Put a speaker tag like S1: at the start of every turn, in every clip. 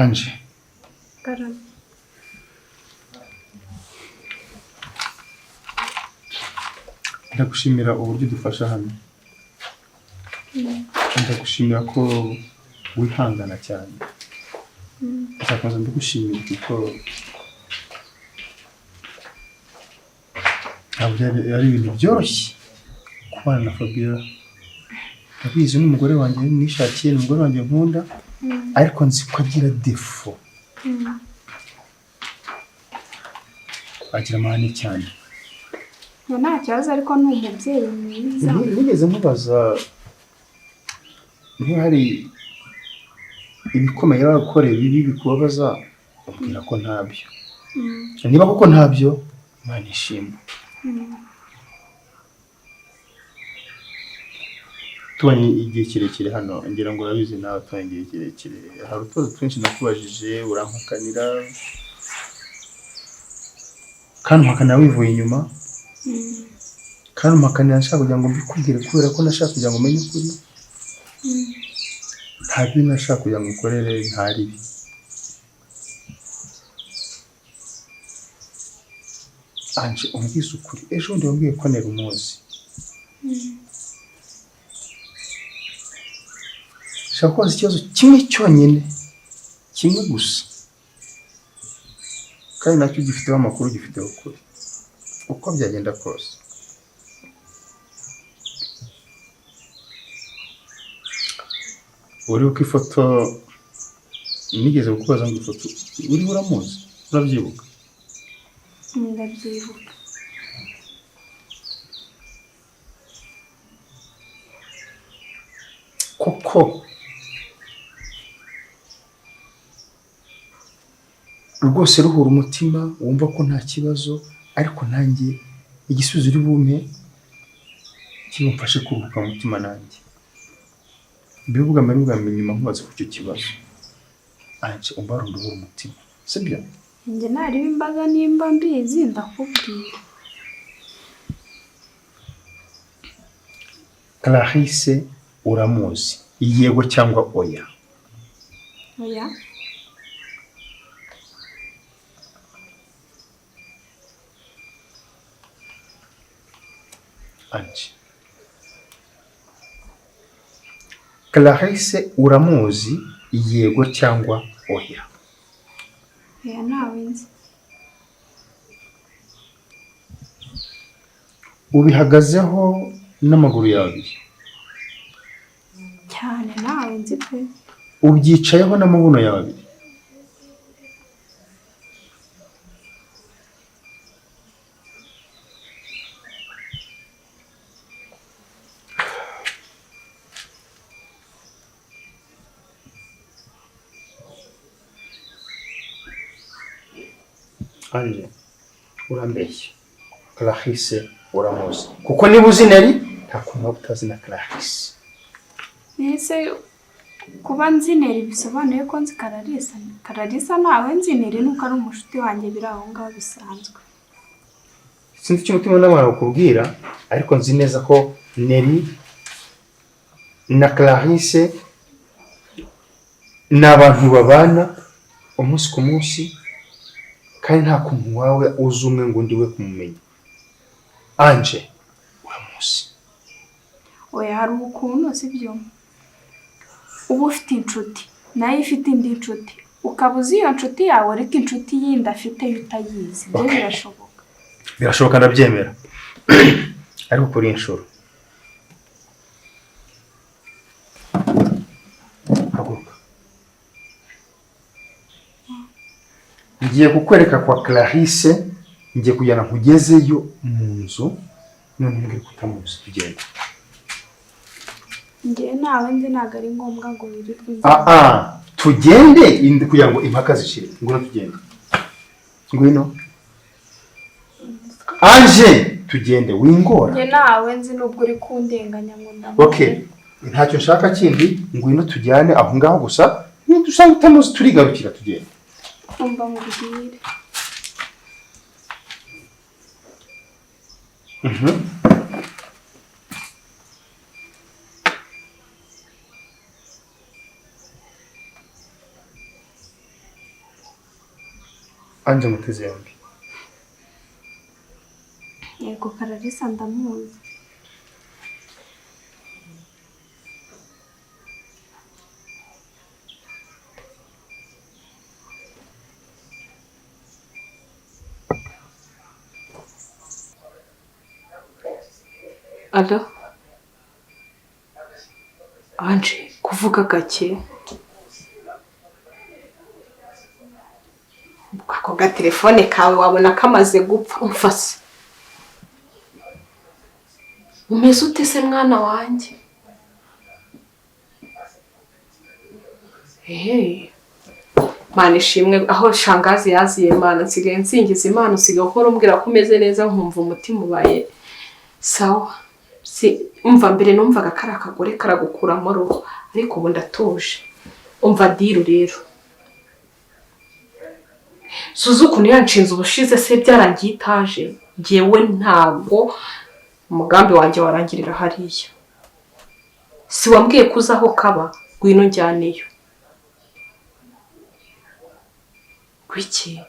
S1: Ange,
S2: Karame.
S1: Ndagushimira uburyo udufasha hano. Ndagushimira ko wihangana cyane. Nzakomeza mbigushimira kuko ntabwo ari ibintu byoroshye kubana na Fabiola. Ndabizi, n'umugore wanjye nishakiye, ni umugore wanjye nkunda, ariko nzi ko agira défaut, agira amahane cyane.
S2: Ngo nta kibazo, ariko ni umubyeyi mwiza.
S1: Nigeze nkubaza niba hari ibikomeye yaba bibi bikubabaza, umbwira ko ntabyo. Niba koko ntabyo, Imana ishimwe. Tubanye igihe kirekire hano, ngira ngo urabizi nawe, tubanye igihe kirekire. Hari utubazo twinshi nakubajije urampakanira, kandi umpakanira wivuye inyuma, kandi umpakanira nshaka kugira ngo mbikubwire kubera ko nashaka kugira ngo umenye ukuri. Nta bibi nashaka kugira ngo ukorere, nta ribi. Ange, umbwize ukuri, ejo bundi wambwiye ko nera umuzi. Nshaka kubaza ikibazo kimwe cyonyine, kimwe gusa, kandi nacyo gifiteho amakuru, gifiteho ukuri, uko byagenda kose. Uribuka ifoto nigeze kukubaza ngo ifoto uriho uramuzi? Urabyibuka?
S2: Ndabyibuka.
S1: Koko rwose ruhura umutima wumva ko nta kibazo, ariko nanjye igisubizo uri bumpe kibumfashe kuruhuka mu mutima. Nanjye mbivuga mbere bwa mbere nyuma nkubaza ku icyo kibazo. Ange, umva, ruhura umutima, sibyo?
S2: Njye ntareba imbaga, nimba mbizi ndakubwira.
S1: Clarisse uramuzi, yego cyangwa oya?
S2: Oya.
S1: Ange, Clarisse uramuzi, yego cyangwa oya?
S2: Oya, ntawe nzi.
S1: Ubihagazeho n'amaguru yawe abiri?
S2: Cyane, ntawe nzi pe.
S1: Ubyicayeho n'amabuno yawe abiri? Ange, urambeshya. Clarisse uramuzi, kuko niba uzi Neri, nta kuntu waba utazi na Clarisse.
S2: Ese kuba nzi Neri bisobanuye ko nzi Kararisa? Kararisa ntawe nzi. Neri nuko ari umushuti wanjye, biri aho ngaho bisanzwe.
S1: Sinzi icyo umutima nama wakubwira, ariko nzi neza ko Neri na Clarisse ni abantu babana umunsi ku munsi, kandi nta kuntu wawe uzi umwe ngo undi we kumumenya. Ange, uramuzi.
S2: Oya, hari ukuntu, sibyo, uba ufite inshuti nayo ifite indi nshuti, ukaba uzi iyo nshuti yawe, ariko inshuti yindi afite yo utayizi. Ibyo birashoboka.
S1: Birashoboka, ndabyemera, ariko kuri iyi nshuro haguruka, ngiye kukwereka kwa Clarisse. Ngiye kujyana nkugezeyo mu nzu, none mbwira ko utamuzi, tugenda.
S2: Njyewe ntawe nzi, ntabwo ari ngombwa ngo wirirwe unzi.
S1: Ah ah, tugende kugira ngo impaka zishire. Ngwino tugende, ngwino Ange, tugende, wingora.
S2: Njye ntawe nzi, nubwo uri kundenganya ngo ndamuzi.
S1: Okay, ntacyo nshaka kindi, ngwino tujyane aho ngaho gusa. Nidusanga utamuzi turigarukira, tugende.
S2: Umva mubwire.
S1: Anje muteze yombi.
S2: Yego Kararisa ndamuzi.
S3: Alo? Anje, kuvuga gake. Ako gatelefone kawe wabona kamaze gupfa umfase. Umeze ute se mwana wanjye? Ehe. Mana ishimwe aho shangazi yaziye Mana nsigaye nsingiza Imana usigaye ukora umbwira ko umeze neza nkumva umutima ubaye sawa. Si umva mbere numvaga kari akagore karagukuramo roho ariko ubu ndatuje. Umva diru rero. Suzu ukuntu yanshinze ubushize se byarangiye itaje. Njyewe ntabwo umugambi wanjye warangirira hariya. Si wambwiye ko uza aho kaba ngwino njyaneyo. Kuki?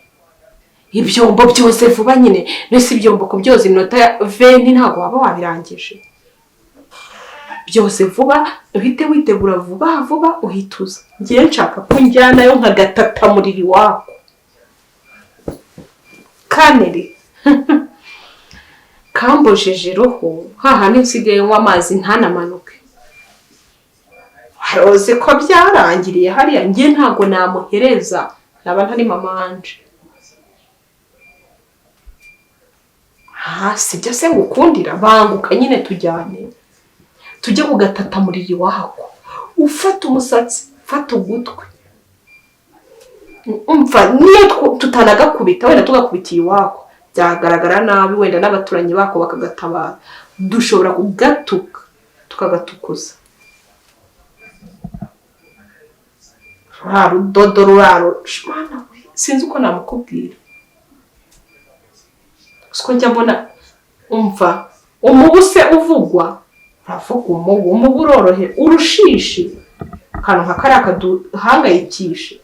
S3: Ibyombo byose vuba nyine, nese ibyombo kubyoza iminota ya 20 ntabwo waba wabirangije. Byose vuba uhite witegura vuba vuba uhituza. Ngiye nshaka ko njyanayo nkagatata muriri wako. Kaneri kambojeje roho hahandi nsigaye nywa amazi ntanamanuke. Waroze ko byarangiriye hariya ngiye ntabwo namuhereza naba ntari mama wanje. Si byo se ngukundira banguka nyine tujyane tujye kugatata muriri wako. Ufata umusatsi ufata ugutwi umva niyo tutanagakubita wenda tugakubitiye iwako byagaragara nabi wenda n'abaturanyi bako bakagatabara. Dushobora kugatuka tukagatukuza. Rudodo ruraro shwana we sinzi uko namukubwira. Siko njya mbona umva umubu se uvugwa uravuga umubu umubu urorohe urushishi akantu nka kariya kaduhangayikishe.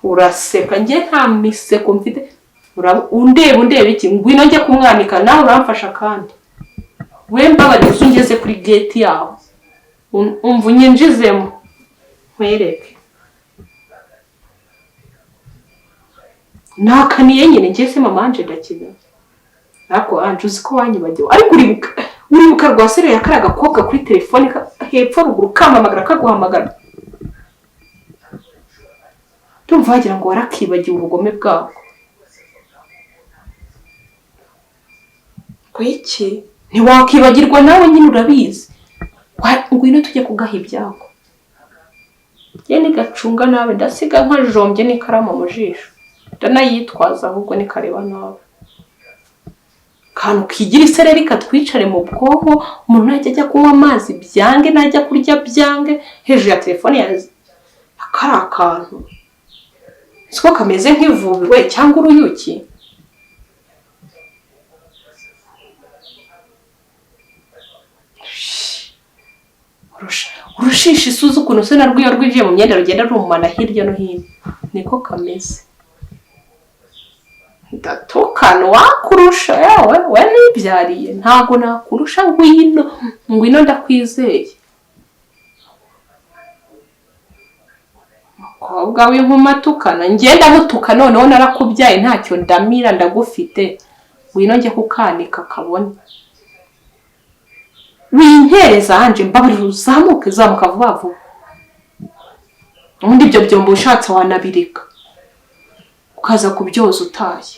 S3: Uraseka njye nta miseko mfite undeba undeba iki ngwino njye kumwanika nawe uramfasha kandi we mbabarira ungeze kuri gate yawe umva unyinjizemo nkwereke. Nakaniye nyine njye se mama anje ndakina ariko anje uzi ko wanyibagiwe ariko uribuka rwa sere ya kariya gakobwa kuri telefone hepfo ruguru kamamagara kaguhamagara. Ndumva wagira ngo warakibagiwe ubugome bwako. Kwiki ntiwakibagirwa nawe nyine urabizi. Ngwino tujye kugaha ibyago. Njye nigacunga nawe ndasiga nkajombye n'ikaramu mu jisho. Ndanayitwaza ahubwo nikareba nawe. Kantu kigira isereri katwicare mu bwonko umuntu najya ajya kunywa amazi byange najya kurya byange hejuru ya telefone ya akari akantu. Siko kameze nk'ivubi we cyangwa uruyuki. Urushishi isuzu ukuntu se narwiyo rwinjiye mu myenda rugenda rumana hirya no hino niko kameze. Ndatukana wakurusha yawe we nibyariye ntago nakurusha ngwino ngwino ndakwizeye. Mukobwa w'inkuma tukana ngenda mutuka noneho narakubyaye ntacyo ndamira ndagufite ngwino njye kukanika kabone. Winkereza anje mbabarira uzamuke zamuka vuba vuba. Ubundi ibyo byombo ushatse wanabireka ukaza kubyoza utaye.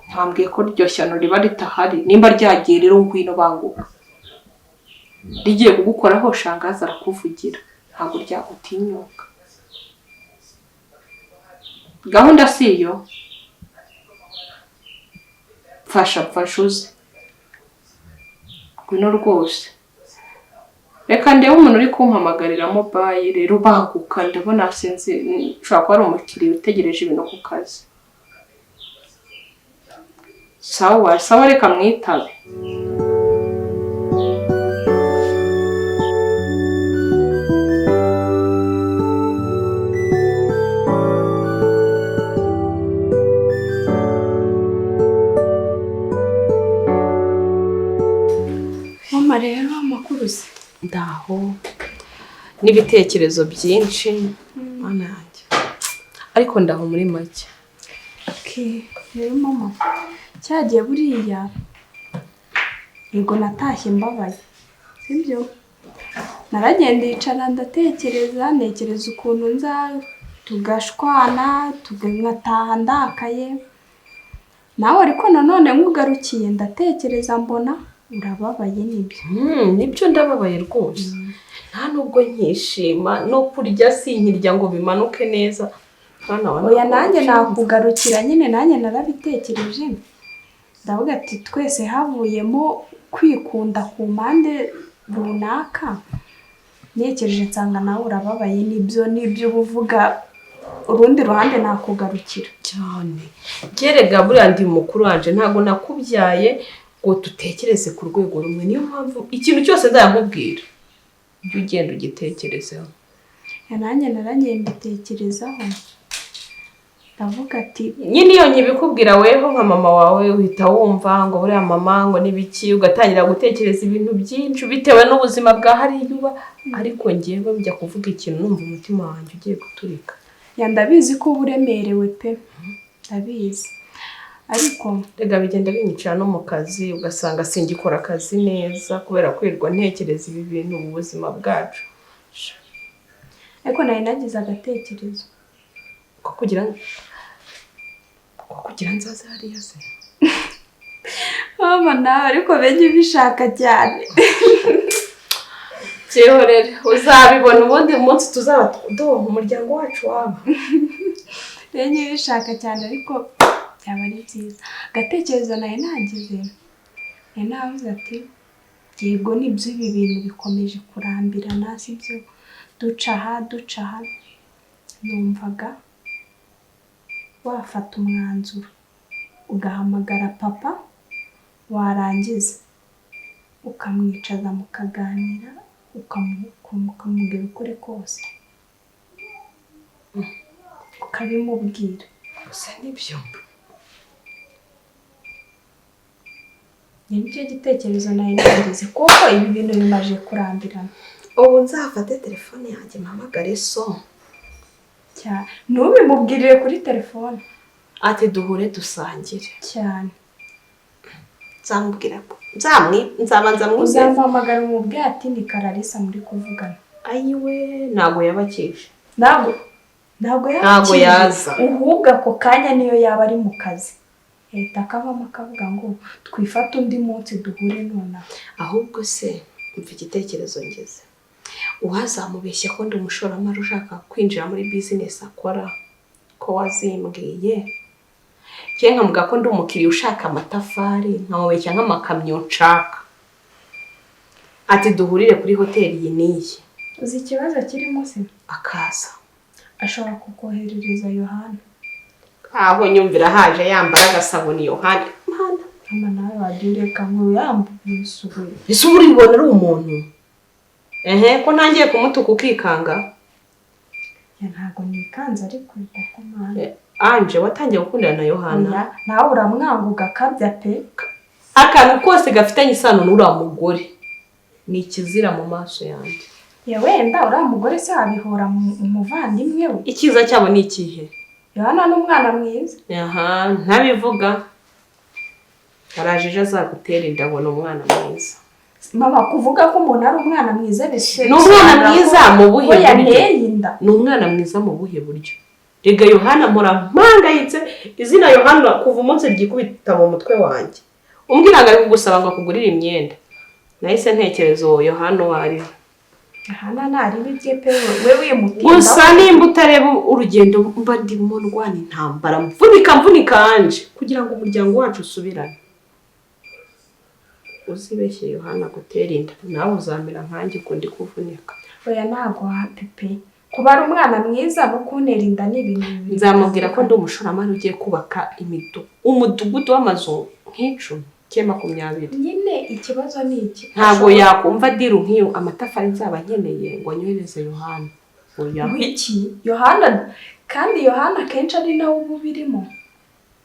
S3: Ntambwiye ko iryo shyano riba ritahari nimba ryagiye rero ngwino banguka. Rigiye kugukoraho shangaza arakuvugira ntabwo ryagutinyuka. Gahunda si iyo. Mfasha mfasha uze. Ngwino rwose. Reka ndebe umuntu uri kumpamagarira mobile rero banguka ndabona sinzi nshobora kuba ari umukiriya utegereje ibintu ku kazi. Sawa sawa reka mwitabe.
S2: Amakuru se?
S3: Ndaho, n'ibitekerezo byinshi, Mana yanjye, ariko ndaho muri make.
S2: Okay, rero mama, cyagiye buriya, yego natashye mbabaye, sibyo? Naragenda yicara, ndatekereza, ntekereza ukuntu nza tugashwana, tugataha ndakaye nawe, ariko nanone nkugarukiye ndatekereza mbona urababaye, nibyo?
S3: Nibyo, ndababaye rwose. Nta nubwo nkishima, no kurya sinkirya ngo bimanuke neza. Mwana wa,
S2: Oya, nanjye
S3: ntabwo.
S2: Nakugarukira nyine, nanjye narabitekereje, ndavuga ati twese havuyemo kwikunda ku mpande runaka. Ntekereje nsanga nawe urababaye, nibyo, nibyo uba uvuga, urundi ruhande nakugarukira.
S3: Cyane. Gerega buriya ndi mukuru wanje, ntabwo nakubyaye ngo dutekereze ku rwego rumwe. Niyo mpamvu ikintu cyose nzayakubwira, ujye ugenda ugitekerezeho.
S2: Ya, nanjye naragiye mbitekerezaho, ndavuga ati
S3: Nyine iyo nkibikubwira, weho nka mama wawe uhita wumva ngo buriya mama ngo n'ibiki, ugatangira gutekereza ibintu byinshi bitewe n'ubuzima bwa hariya uba, ariko ngewe njya kuvuga ikintu numva umutima wanjye ugiye guturika.
S2: Ya, ndabizi ko uba uremerewe pe, ndabizi, ariko
S3: Rega bigenda binyicira no mu kazi, ugasanga singikora akazi neza kubera kwirirwa ntekereza ibi bintu mu buzima bwacu.
S2: Ariko nari nagize agatekerezo.
S3: Ko kugira nzaze hariya se?
S2: Mama nawe, ariko benye ubishaka cyane.
S3: Byihorere, uzabibona ubundi munsi tuzaba duha umuryango wacu waba.
S2: Benye ubishaka cyane, ariko byaba ari byiza. Agatekerezo nari nagize, nari navuze ati yego nibyo, ibi bintu bikomeje kurambirana, sibyo? Duca aha, duca aha, numvaga wafata umwanzuro ugahamagara papa, warangiza ukamwicaza mukaganira, ukamubwira ukuri kose, ukabimubwira.
S3: Gusa nibyo?
S2: Ni nicyo gitekerezo nari nagize, kuko ibi bintu bimaze kurambirana.
S3: Ubu nzafate telefone yanjye mpamagare so?
S2: Cyane, ntubimubwirire kuri telefone.
S3: Ati duhure dusangire.
S2: Cyane.
S3: Nzamubwira ko nzabanza mwizeze.
S2: Uzamuhamagara umubwire ati ni Kararisa muri kuvugana.
S3: Ayiwe, ntabwo yabakije.
S2: Ntabwo
S3: Ntabwo
S2: yakije.
S3: Yaza.
S2: Ahubwo ako kanya niyo yaba ari mu kazi, leta akavamo akavuga ngo twifate undi munsi duhure nonaha.
S3: Ahubwo se mva igitekerezo ngeze, uwazamubeshya ko ndi umushoramari ushaka kwinjira muri bizinesi akora, ko wazimbwiye, njye nkamuga ko ndi umukiriya ushaka amatafari, nkamubeshya nk'amakamyo nshaka, ati duhurire kuri hoteli iyi n'iyi.
S2: Uzi ikibazo kirimo se?
S3: Akaza.
S2: Ashobora kukoherereza Yohana.
S3: Aho nyumvira haje yambara agasabuni Yohana, Mana!
S2: Mama, nawe wajya ureka ngo yambuye isuhuye.
S3: Ese uba uribona ari umuntu ehe ko ntangiye kumutuka ukikanga?
S2: Ya, ntabwo nikanze, ariko kuko Mana.
S3: Anje, watangiye gukundana na Yohana?
S2: Oya, nawe uramwanga ugakabya pe.
S3: Akantu kose gafitanye isano n'uriya mugore ni ikizira mu maso yanjye.
S2: Ya, wenda uriya mugore se wabihora umuvandimwe we?
S3: Icyiza cyabo ni ikihe?
S2: Yohana ni umwana mwiza.
S3: Aha ntabivuga, araje ejo azagutera inda ngo ni umwana mwiza.
S2: Mama, kuvuga ko umuntu ari umwana mwiza bise
S3: Ni umwana mwiza mu buhe
S2: ko
S3: buryo?
S2: Yanteye inda.
S3: Ni umwana mwiza mu buhe buryo? Rega Yohana mpora mpangayitse. Izina Yohana kuva umunsi ryikubita mu mutwe wanjye, umbwira ngo ari kugusaba ngo akugurire imyenda, nahise ntekereza uwo Yohana uwo ari we.
S2: Yohana ntariba ibye pe, we wimutinda.
S3: Gusa nimba utareba urugendo mba ndimo ndwana, intambara mvunika mvunika anje kugira ngo umuryango wacu usubirane, uzibeshye Yohana gutera inda, nawe uzamera nkanjye uko ndi kuvunika.
S2: Oya, ntabwo, happy pe. Kuba ari umwana mwiza no kuntera inda ni ibintu bibiri.
S3: Nzamubwira ko ndi umushoramari ugiye kubaka umudugudu w'amazu nk'icumi cyangwa 20.
S2: Nyine ikibazo ni iki?
S3: Ntabwo yakumva deal nk'iyo, amatafari nzaba nkeneye ngo anyohereze Yohana, oya.
S2: Wiki Yohana, kandi Yohana akenshi ari nawe uba ubirimo,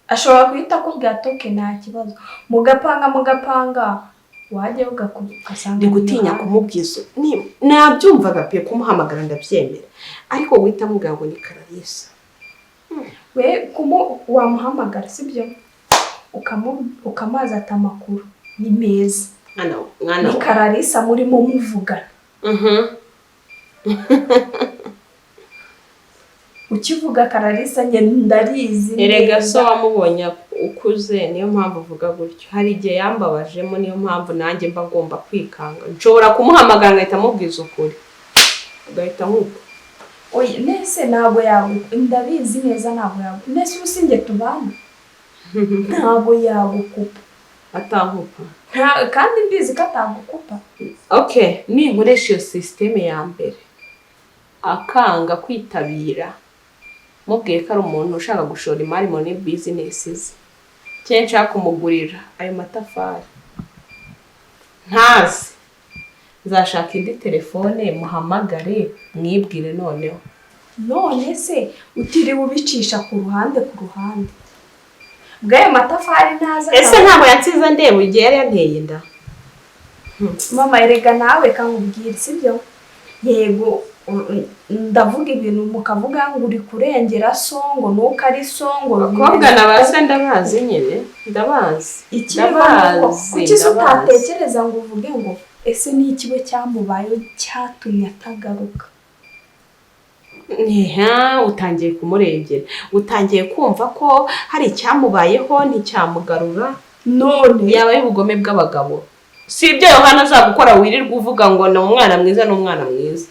S2: ashobora guhita akubwira ati okay, nta kibazo, mugapanga mugapanga. Wajya ugasanga
S3: Ndi gutinya kumubwiza. Nabyumvaga pe, kumuhamagara ndabyemera, ariko guhita amubwira ngo ni Kararisa.
S2: We wamuhamagara, sibyo, ukamubaza ati: "Amakuru ni meza?"
S3: Mwana, mwana.
S2: Ni Kararisa murimo muvugana. Ukivuga Kararisa, njye ndarizi
S3: Erega
S2: neza.
S3: So wamubonye ukuze, niyo mpamvu uvuga gutyo. Hari igihe yambabajemo, niyo mpamvu nanjye mba ngomba kwikanga. Nshobora kumuhamagara ngahita amubwiza ukuri, ugahita nkupa.
S2: Oya, nese ntabwo yagu, ndabizi neza ntabwo yagu, nese ubu sinjye tubana, ntabwo yagukupa.
S3: Atankupa.
S2: Kandi mbizi ko atagukupa.
S3: Okay, ninkoresha iyo sisiteme ya mbere akanga kwitabira, mubwiye ko ari umuntu ushaka gushora imari muri bizinesi ze, cyangwa nshaka kumugurira ayo matafari, ntazi, nzashaka indi telefone muhamagare mwibwire noneho.
S2: None se utiriwe ubicisha ku ruhande, ku ruhande bw'ayo matafari ntaza?
S3: Ese ntabwo yansize ndeba igihe yari yanteye inda?
S2: Mama, erega nawe kamubwira, sibyo? Yego, ndavuga ibintu mukavuga ngo uri kurengera so, ngo nuko ari so, ngo
S3: Abakobwa na ba se ndabazi nyine, ndabazi.
S2: Ikiriho ni uko
S3: Ndabazi,
S2: kuki se
S3: ndabazi.
S2: utatekereza ngo uvuge ngo: "Ese ni ikigo cyamubayeho cyatumye atagaruka?"
S3: Ntiha, utangiye kumurengera, utangiye kumva ko hari icyamubayeho nticyamugarura.
S2: None
S3: Yaba ari ubugome bw'abagabo. Si ibyo Yohana azagukora wirirwa uvuga ngo ni umwana mwiza, ni umwana mwiza.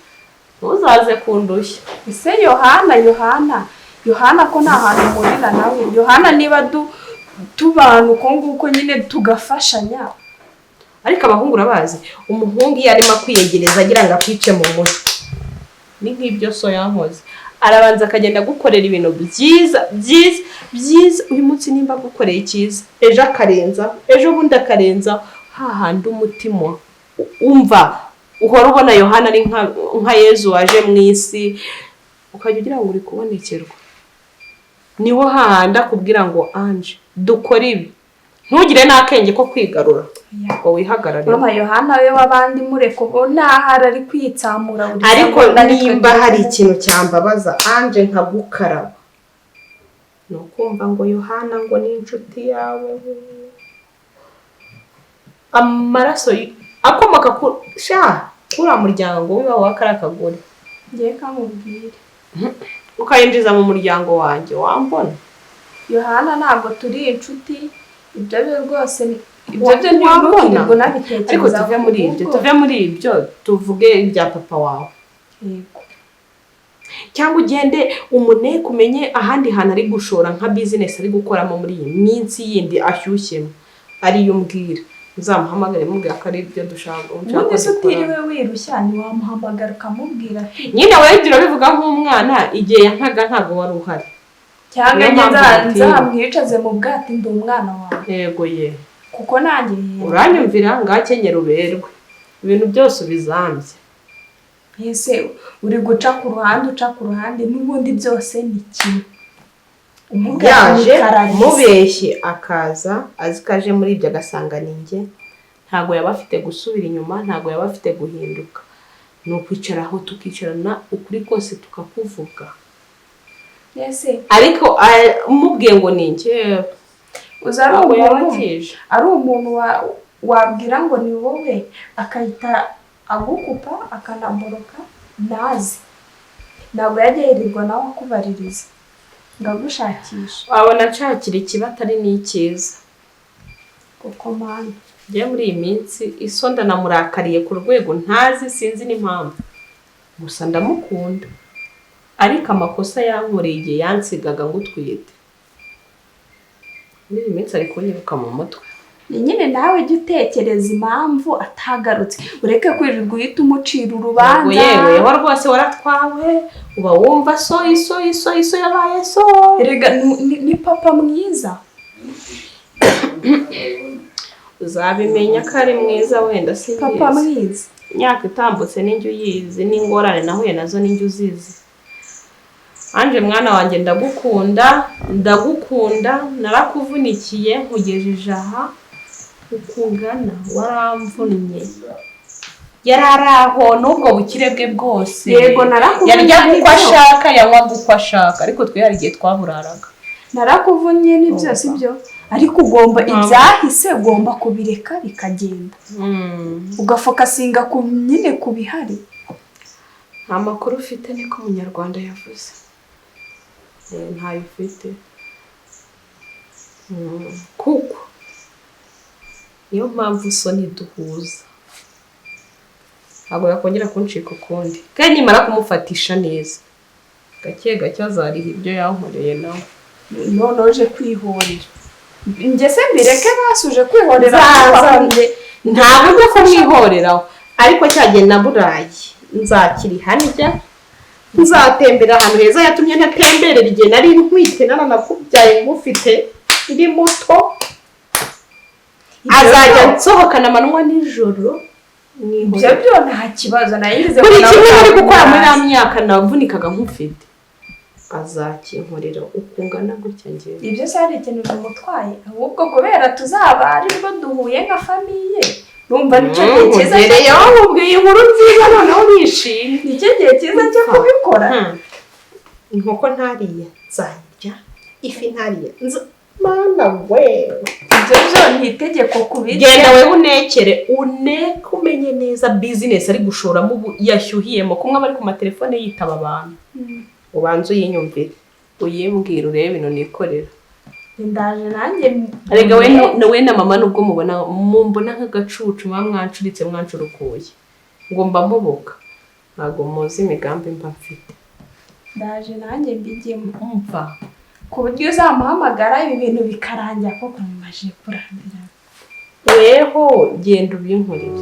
S3: Ntuzaze kundushya.
S2: Ese Yohana, Yohana, Yohana, ko nta hantu mpurira nawe? Yohana niba tubana uko nguko nyine tugafashanya.
S3: Ariko abahungu urabazi, umuhungu iyo arimo akwiyegereza agira ngo akwice mu mutwe, ni nk'ibyo so yankoze. Arabanza akagenda agukorera ibintu byiza byiza byiza uyu munsi, nimba agukoreye icyiza ejo, akarenza ejo bundi, akarenza hahandi umutima umva uhora ubona Yohana ari nka Yezu waje mu isi, ukajya ugira ngo uri kubonekerwa. Niho hahandi akubwira ngo: "Anje, dukore ibi," ntugire n'akenge ko kwigarura ngo wihagarare.
S2: Mama, Yohana we w'abandi mureka, ubu ntahari ari kwitsamura buri
S3: Ariko
S2: segonda, nitwe
S3: nimba
S2: turi
S3: hari
S2: kumwe.
S3: ikintu cyambabaza, Anje, nkagukaraba, ni ukumva ngo Yohana ngo ni inshuti yawe. Amaraso akomoka ku sha kuriya muryango w'iwabo wa kariya kagore.
S2: Ngiye kamubwire.
S3: Ukayinjiza mu muryango wanjye, wambona.
S2: Yohana ntabwo turi inshuti, ibyo byo rwose ibyo byo
S3: Wambona.
S2: ntiwirirwa unabitekereza.
S3: Ariko tuve muri ibyo, tuve muri ibyo, tuvuge ibya papa wawe.
S2: Yego.
S3: Cyangwa ugende umuneke, umenye ahandi hantu ari gushora nka bizinesi ari gukoramo muri iyi minsi yindi ashyushyemo, ariyo umbwira, nzamuhamagare mubwira ko ari ibyo dushaka nshaka
S2: Ubundi
S3: ko
S2: se
S3: dukorana.
S2: utiriwe wirushya, ntiwamuhamagara ukamubwira ati
S3: Nyine wowe ibyo urabivuga nk'umwana, igihe yankaga ntabwo wari uhari.
S2: Cyangwa
S3: Niyo
S2: njye
S3: mpamvu ngutinya.
S2: nzamwicaze mu bwato, ndi umwana wawe.
S3: Yego ye.
S2: Kuko nanjye
S3: Uranyumvira, ngakenyera uberwe, ibintu byose ubizambye.
S2: Ese uri guca ku ruhande, uca ku ruhande, n'ubundi byose ni kimwe. Umubwira
S3: Yaje
S2: ni Kararisa.
S3: mubeshye, akaza azi ko aje muri ibyo, agasanga ni njye, ntabwo yaba afite gusubira inyuma, ntabwo yaba afite guhinduka. Ni ukwicara aho tukicarana, ukuri kose tukakuvuga.
S2: Ese
S3: Ariko umubwiye ngo ni njye,
S2: uzi ari
S3: ntabwo yaba
S2: umuntu
S3: akije.
S2: Ari umuntu wabwira ngo ni wowe, akahita agukupa, akanaboroka, ntazi, ntabwo yajya yirirwa nawe akubaririza ngo agushakishe.
S3: Wabona nshakira ikiba atari n'icyiza.
S2: Kuko mana.
S3: Njye muri iyi minsi iso ndanamurakariye ku rwego ntazi, sinzi n'impamvu. Gusa ndamukunda, ariko amakosa yankoreye igihe yansigaga ngo utwite, muri iyi minsi ari kunyiruka mu mutwe.
S2: Ni nyine nawe jya utekereza impamvu atagarutse, ureke kwirirwa uhita umucira urubanza.
S3: Yego yewe, rwose waratwawe, uba wumva so iso iso iso yabaye so.
S2: Erega ni papa mwiza.
S3: Uzabimenya ko ari mwiza wenda simbizi.
S2: Papa mwiza.
S3: Imyaka itambutse n'injye uyizi, n'ingorane nahuye nazo n'injye uzizi. Anje mwana wanjye, ndagukunda, ndagukunda, narakuvunikiye nkugejeje aha. Ukungana waramvunnye, yari ari aho n'ubwo bukire bwe bwose.
S2: Yego, narakuvunnye.
S3: Yaryaga uko
S2: Nibyo.
S3: ashaka, yanywaga uko ashaka, ariko twe hari igihe twaburaraga.
S2: Narakuvunnye nibyo, sibyo? Ariko ugomba, ibyahise ugomba kubireka bikagenda, ugafocusinga ku nyine ku bihari.
S3: Nta makuru ufite, niko Umunyarwanda yavuze. Ntayo ufite. Kuko niyo mpamvu so ntiduhuza, ntabwo yakongera kuncika ukundi, kandi nimara kumufatisha neza gake gake azariha ibyo yankoreye nawe.
S2: None uje kwihorera, njye se mbireke? Basuje kwihorera.
S3: Nzaza, nta buryo kumwihoreraho, ariko cyagihe naburaye nzakiriha, ndya, nzatembera ahantu heza yatumye ntatemberera igihe nari ntwite naranakubyaye ngufite ndi muto. Azajya nsohokana amanywa nijoro.
S2: Ibyo byo nta kibazo nayize.
S3: Buri kimwe nari gukora muri ya myaka navunikaga nkufite, azakinkorera uko ungana gutya ngewe.
S2: Ibyo se hari ikintu bimutwaye? Ahubwo kubera tuzaba aribwo duhuye nka famille, numva nicyo gihe cyiza cyo
S3: Ngereyeho nkubwiye inkuru nziza, noneho nishimye.
S2: Nicyo gihe cyiza cyo kubikora.
S3: Inkoko ntariye nzayirya, ifi ntariye mana we!
S2: Ibyo byo ni itegeko kubirya.
S3: Genda wewe unekere, uneke, umenye neza business ari gushoramo ubu yashyuhiyemo, kumwe aba ari ku matelefone yitaba abantu. Ubanze uyinyumvire, uyimbwire, urebe ibintu nikorera.
S2: Ndaje nanjye.
S3: Erega we we na mama, nubwo mubona mumbona nk'agacucu, muba mwancuritse, mwancurukuye ngo mba mubuka, ntabwo muzi imigambi mba mfite.
S2: Ndaje nanjye mbigemo.
S3: Umva.
S2: Ku buryo uzamuhamagara ibi bintu bikarangira, koko mumaje kurambira.
S3: Weho genda ubinkorere.